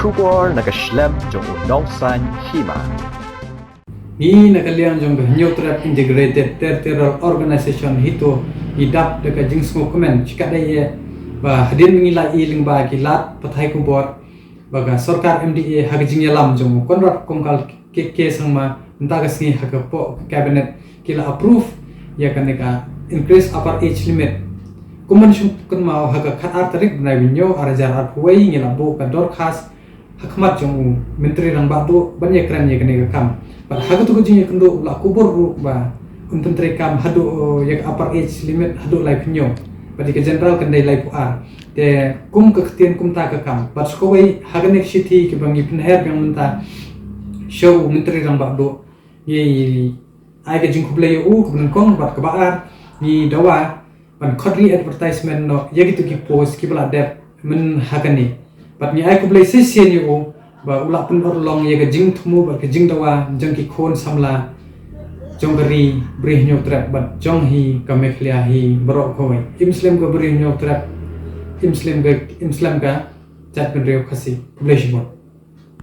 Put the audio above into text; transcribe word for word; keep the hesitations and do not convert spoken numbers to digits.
Khubor na ka shlem jong u Nongsaiñ Hima. Ngi na ka liang jong ka Hynñiewtrep Integrated Territorial Organization HITO ngi dap da ka jingsngewkmen shikatdei ïa ba hadien ngi la i lyngba ki lad pathai khubor ba ka sorkar M D A ha ka jingïalam jong u Conrad Kongkal K K Sangma mynta ka sngi ha ka poh ka cabinet ki la approve ïa kane ka increase upper age limit. Kum ban shu kynmaw ha ka khatar tarik bnai ba hynñiew ar hajar arphew wei ngi la buh ka dorkhas ha khmat jong u Myntri Rangbah Duh ban ïakren ïa kane ka kam. Bad ha katu ka jingïakynduh u la kubur ruh ba un pyntreikam haduh ïa ka upper age limit haduh laiphew hynñiew. Bad ïa ka general kan dei laiphew ar. Te kum ka ktien kumta ka kam. Bad sa kawei ha kane ka shithi kiba ngi pynher biang mynta sha u Myntri Rangbah Duh ngi ai ka jingkhublei ïa u kaba nyngkong bad kaba ar ngi dawa ban khot re-advertisement noh ïa kitu ki post kiba la dep myn ha kane. Bad ngi ai khublei shisien ïa u ba u la pynurlong ïa ka jingthmu bad ka jingdawa jong ki khun samla jong ka ri Bri Hynñiewtrep bad jong hi ka Meghalaya hi baroh kawei. Im slem ka Bri Hynñiewtrep, im slem ka, im slem ka jaitbynriew Khasi. Khublei shibun.